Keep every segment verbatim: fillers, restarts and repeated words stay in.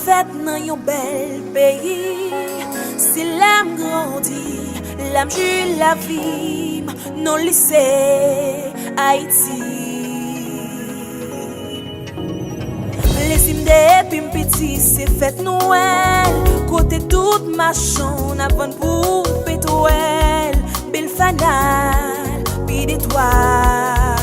Fèt nan yon bèl peyi, se la m grandi, la m jwi lavi m, non li se Ayiti. Plezi m depi m piti se fèt Nwèl, kote tout machann ap vann pou petwèl, bèl fanal, pi detwal.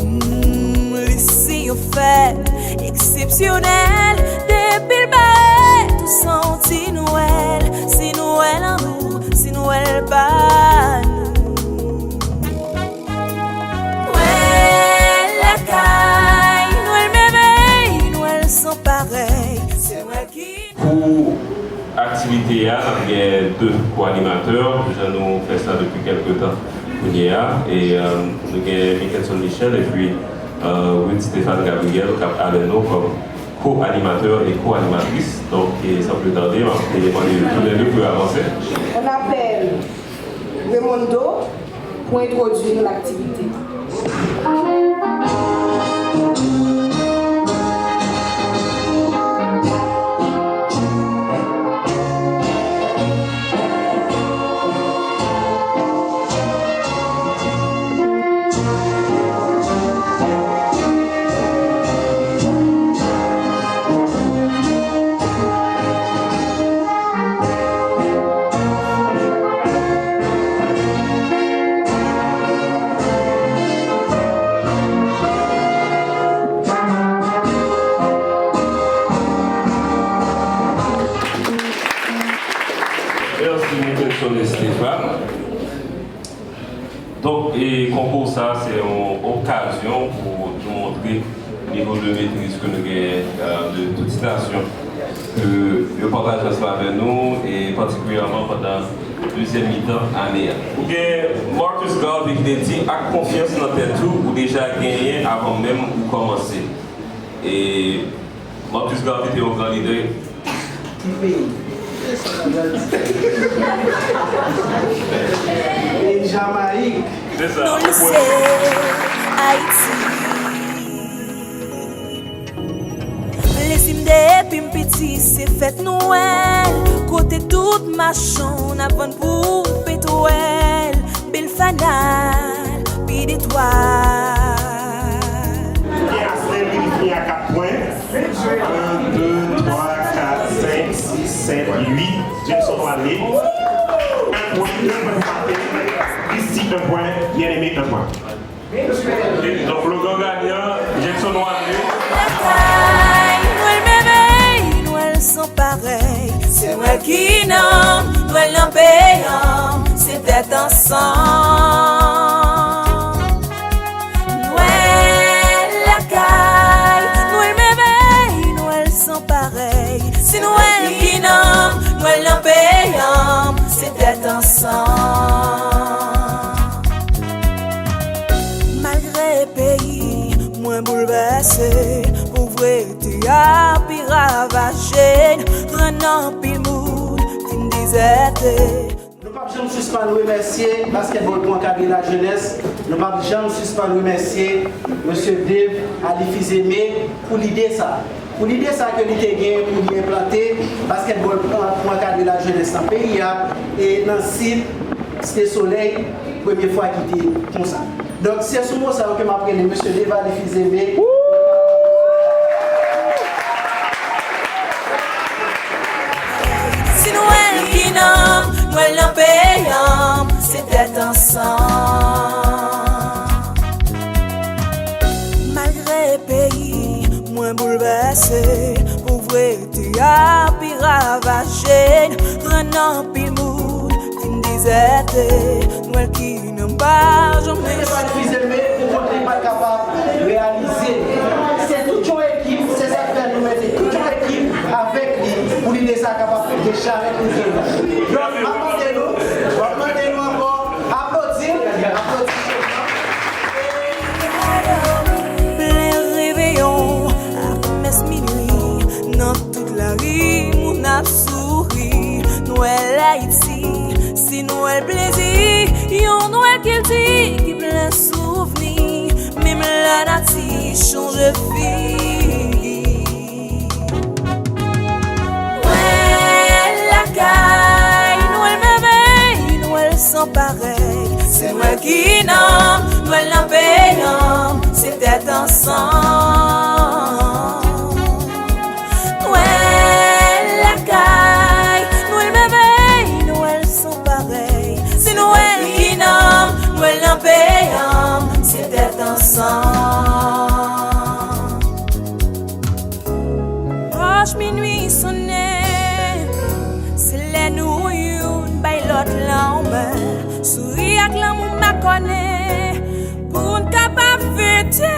Mm, li se yon fèt eksepsyonèl, depi l parèt ou santi Nwèl, se Nwèl an nou, se Nwèl pa nou. Nwèl lakay, Nwèl mèvèy, Nwèl san parèy, se Nwèl ki Pou aktivite a, n ap gen de ko-animatè, jan nou fè sa depi kèlke tan kounye a. E, euh, nou gen Mickelson Michel epi, euh, Ruth Stéphane Gabriel k ap avè nou kòm ko-animatè e ko-animatris. Donk, e, san plis tande, m ap mande tou lè de pou yo avanse. On appelle Raymondo pou entwodui nou laktivite. Mèsi, Mickelson Stéphane. Donk, e konkou sa, se yon okazyon pou nou montre nivo de metriz ke nou gen, euh, de tout sitasyon ke yo pataje ansanm avè nou, e patikilyèman pandan dezyèm mitan ane a. Ou gen Marcus Garvey ki te di, ak konfyans nan tèt ou, ou deja genyen avan menm ou kòmanse. E Marcus Garvey te yon gran lidè. Ki peyi? Peyi Jamayik. Se sa. Non, li se Ayiti. Plezi m depi m piti se fèt Nwèl, kote tout machann ap vann pou petwèl, bèl fanal, pi detwal. Ki a Saint Louis fini a kat pwen. Un, deux, trois, quatre, cinq, six, sept, huit. Jameson Wadley. Un point, deux points pour Martin. Christy, un point. Bien-Aimé, un point. Donk, le grand gagnant, Jameson Wadley. Nwèl mèvèy, Nwèl san parèy. Se Nwèl ki nan, Nwèl nan peyi an, se tèt ansanm. Nwèl lakay, Nwèl mèvèy, Nwèl san parèy. Se Nwèl ki nan, Nwèl nan peyi an, se tèt ansanm. Malgre peyi mwen boulvèse, povrete a pi ravaje n, rann anpil moun fin dezète. Nou p ap janm sispann remèsye Baskètbòl pou Ankadre Lajenès. Nou p ap janm sispann remèsye Mesye Dave Alifize May pou lide sa. Pou lide sa ke li te gen pou li enplante Baskètbòl pou, pou Ankadre Lajenès nan peyi a, e nan Sid, Site Solèy, premye fwa ki te konsa. Donk, se sou mo sa yo ke m ap rele Mesye Dave Alifize May. Se Nwèl ki nan, Nwèl nan peyi an, se tèt ansanm. Malgre peyi mwen boulvèse, povrete a pi ravaje n, rann anpil moun fin dezète, Nwèl ki nan pa janm. Mete pa divize l, men pou kote pa kapab reyalize. Se tout yon ekip, se sa k fè nou mete tout yon ekip avèk li pou lide sa kapab pote jarèt nou ke nou. Donk, m ap mande nou, m ap mande nou ankò, aplodi, aplodi. Plen reveyon ak mès minwi, nan tout lari moun ap souri. Nwèl Ayiti, se Nwèl plezi, yon Nwèl kilti ki plen souvni. Menm lanati chanje figi. Nwèl lakay, Nwèl mèvèy, Nwèl san parèy. Se Nwèl ki nan m, Nwèl nan peyi an m, se tèt ansanm. Klòch minwi sonnen, se lè nou youn bay lòt lanmen, souri ak lanmou makònen, pou n kapab fete.